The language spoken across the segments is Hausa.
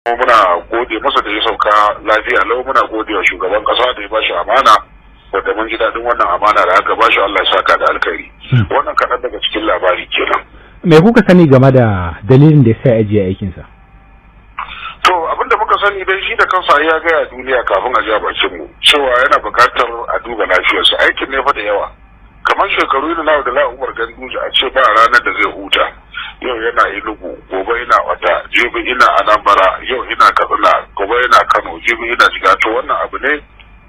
Muna gode masa da ya sauka lafiya lau. Muna gode wa shugaban kasa da ya bashi amana, wanda mun ji daɗin wannan amana da aka bashi. Allah ya saka da alkhairi. Wannan kaɗan daga cikin labari kenan. Me kuka sani game da dalilin da ya sa ajiye aikinsa? To, abinda muka sani dai, shi da kansa ya gaya duniya kafin a ja bakin mu cewa yana buƙatar a duba lafiyarsa. Aikin ne fa da yawa, kamar shekaru yana na da Umar Ganduje a ce ba ranar da zai huta. Yau yana Enugu, gobe ina Wata, jibi ina Anambra, yau ina Katsina, gobe ina Kano, jibi ina Jigawa. To, wannan abu ne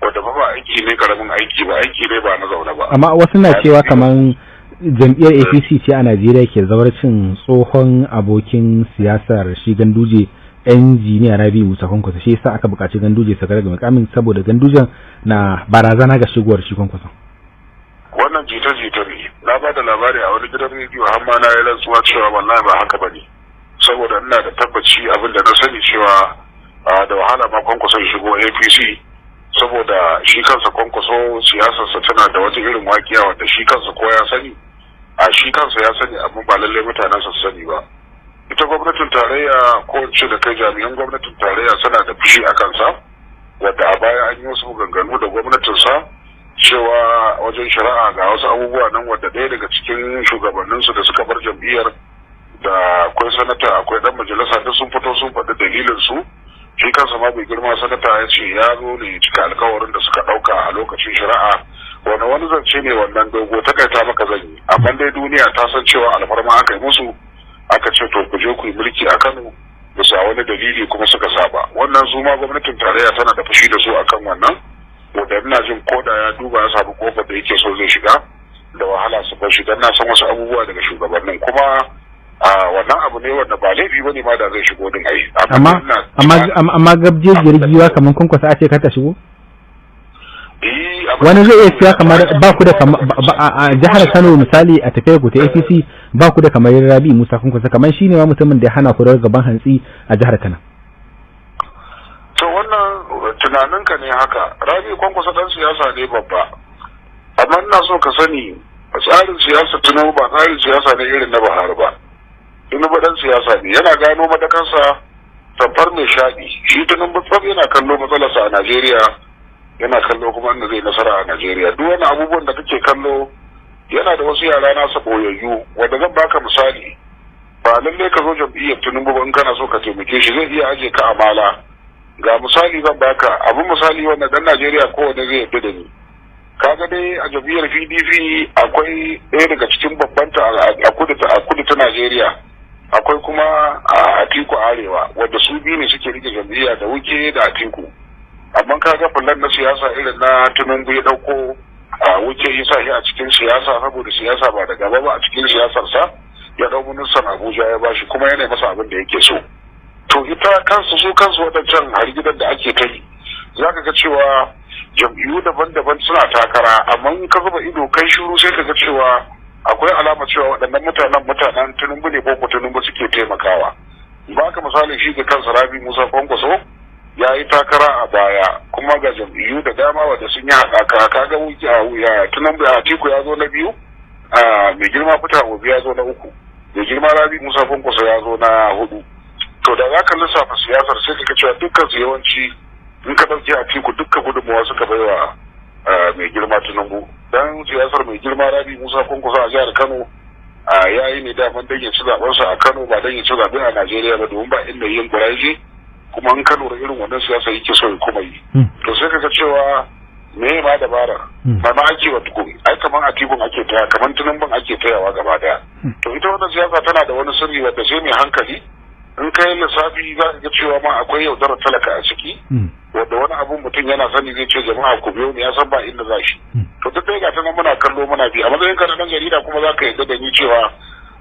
wanda ba aiki ne karamin aiki ba, aiki ne ba na zaune ba. Amma wasu na cewa kamar jam'iyyar APC ce a Najeriya ke zawarcin tsohon abokin siyasar shi Ganduje, Injiniya Rabi Musa Kwankwaso, shi yasa aka buƙaci Ganduje su daga mukamin, saboda Gandujen na barazana ga shigowar shi Kwankwaso. Wannan jita-jita ne. Na ba da labari a wani gidan rediyo, har ma na yi rantsuwa cewa wallahi ba haka bane, saboda ina da tabbaci abin da na sani cewa da wahala ma Kwankwaso ya shigo APC, saboda shi kansa Kwankwaso siyasarsa tana da wata irin wakiya wanda shi kansa ko ya sani, a shi kansa ya sani, amma ba lallai mutanen su sani ba. Ita gwamnatin tarayya, ko ce da kai jami'an gwamnatin tarayya, suna da fushi a kansa, wadda a baya an yi wasu maganganu da gwamnatinsa cewa wajen shari'a ga wasu abubuwa nan, wadda ɗaya daga cikin shugabanninsu da suka bar jam'iyyar, da akwai sanata, akwai dan majalisa, duk sun fito sun faɗi dalilin su. Shi kansa ma bai girma sanata ya ce ya zo ne cika alkawarin da suka ɗauka a lokacin shari'a. Wani zance ne wannan dogo, takaita maka zan yi, amma dai duniya ta san cewa alfarma aka yi musu, aka ce to ku je ku yi mulki a Kano bisa wani dalili, kuma suka saba. Wannan su ma gwamnatin tarayya tana da fushi da su akan wannan, wanda ina jin koda ya duba ya samu kofar da yake so zai shiga, da wahala su bar shi, dan na san wasu abubuwa daga shugabannin. Kuma a wannan abu ne wanda ba laifi bane ma da zai shigo din ai. Amma gabjejiyar giwa kamar Kwankwasa a ce ka ta shigo, wani zai iya cewa kamar ba ku da a jihar Kano misali, a tafiyar ku ta APC, ba ku da kamar Rabi Musa Kwankwasa, kamar shine ma mutumin da ya hana ku rawar gaban hantsi a jihar Kano. To, wannan tunaninka ne haka. Rabi Kwankwasa dan siyasa ne babba, amma ina so ka sani tsarin siyasa Tinubu ba tsarin siyasa ne irin na Buhari ba. Tinubu dan siyasa ne, yana gano madakansa tamfar mai shaɗi. Shi Tinubu tsaf yana kallo matsalarsa a Najeriya, yana kallo kuma inda zai nasara a Najeriya. Duk wani abubuwan da kake kallo, yana da wasu yara nasa boyayyu, wanda zan baka misali. Ba lallai ka zo jam'iyyar Tinubu ba in kana so ka taimake shi, zai iya aje ka amala. Ga misali zan baka, abin misali wanda dan Najeriya kowane zai yarda da ni. Kaga dai a jam'iyyar PDP akwai ɗaya daga cikin babban ta a kudu ta Najeriya, akwai kuma a Atiku Arewa, wanda su biyu ne suke rike jam'iyya, da Wike da Atiku. Amma kaga plan na siyasa irin na Tinubu, ya dauko a Wike ya sa shi a cikin siyasa, saboda siyasa ba da gaba ba. A cikin siyasarsa ya dau ministan Abuja ya bashi, kuma yana masa abin da yake so. To, ita kansu, su kansu waɗancan hargidan da ake ta yi, za ka ga cewa jam'iyyu daban-daban suna takara, amma in ka zuba ido kai shiru, sai ka ga cewa akwai alama cewa waɗannan mutanen mutanen Tinubu ne ko Tinubu suke taimakawa. Ba ka misali, shi da kansa Rabi Musa Kwankwaso ya yi takara a baya, kuma ga jam'iyyu da dama wanda sun yi haɗaka. Kaga Tinubu, Atiku ya zo na biyu, mai girma Peter Obi ya zo na uku, mai girma Rabi Musa Kwankwaso ya zo na hudu. To, da za ka lissafa siyasar, sai ka ga cewa dukkan su yawanci, in ka ɗauki Atiku, dukkan gudunmawa suka baiwa mai girma Tinubu. Dan siyasar mai girma Rabi Musa Kwankwaso a jihar Kano ya yi ne daman dan ya ci zaɓensa a Kano, ba dan ya ci zaɓe a Najeriya ba, domin ba inda yin kuraje. Kuma in ka lura, irin wannan siyasa yake so ya kuma yi. To, sai kaga cewa me ma dabara ba ma ake wa tukun ai, kaman Atikun ake taya, kaman Tinubun ake tayawa gaba daya. To, ita wannan siyasa tana da wani sirri wanda sai mai hankali. In ka yi lissafi, za ka ga cewa ma akwai yaudarar talaka a ciki, wanda wani abun mutum yana sani zai ce jama'a ku biyo ni, ya san ba inda za shi. To, duk dai ga ta nan muna kallo muna bi. A matsayin ka na dan jarida kuma, za ka yarda da ni cewa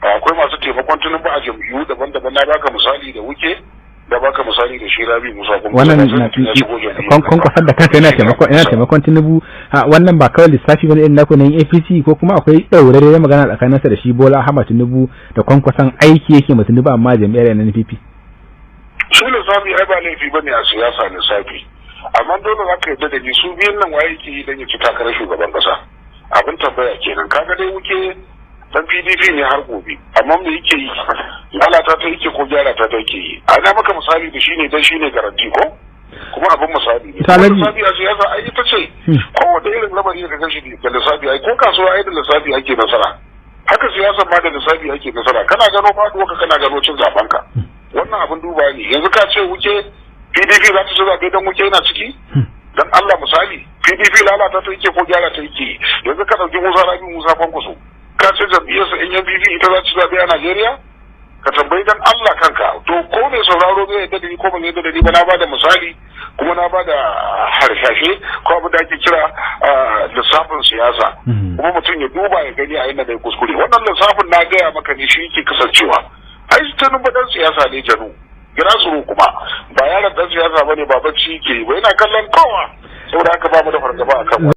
akwai masu taimakon Tinubu a jam'iyyu daban-daban. Na baka misali da Wike, da baka misali da shi Rabi Musa. Wannan Kwankwasar da kansa yana taimakon Tinubu. Wannan ba kawai lissafi bane irin naku na APC, ko kuma akwai ɗaurarren magana tsakaninsa da shi Bola Ahmad Tinubu, da Kwankwason aiki yake ma Tinubu amma jam'iyyar NNPP? Su lissafi ai ba laifi bane a siyasa lissafi, amma dole za ka yarda da ni, su biyun nan waye ke yi dan ya ci takarar shugaban kasa? Abin tambaya kenan. Kaga dai Wike Dan PDP ne har gobe, amma me yake yi? Lalata ta yake ko gyara ta yake yi? A na maka misali da shi ne dan shi ne garanti, ko kuma abin misali ne. Alhaji- Lissafi a siyasa ai ita ce kowane irin lamari da kashi da lissafi. Ai ko kasuwa ai da lissafi ake nasara, haka siyasa ma da lissafi ake nasara. Kana gano faduwa ka, kana gano cin zaben ka. Wannan abin duba ne. Yanzu ka ce Wike, PDP za ta ci zaɓe don Wike yana ciki? Dan Allah, misali, PDP lalata ta yake ko gyara ta yake? Yanzu ka ɗauki Musa Rabi Musa Kwankwaso, ka ce jam'iyyarsa NNPP ita za ta ci zaɓe a Najeriya? Ka tambayi dan Allah kanka. To, ko mai sauraro zai yadda da ni ko ban yadda da ni ba, na bada misali kuma na bada harshashe ko abin da ake kira lissafin siyasa. Kuma mutum ya duba ya gani a inda da kuskure. Wannan lissafin na gaya maka ne, shi yake kasancewa. Ai Tinubu dan siyasa ne janu grassroots, kuma ba yaron dan siyasa bane, ba bacci yake yi ba, yana kallon kowa. Saboda haka ba mu da fargaba akan wannan.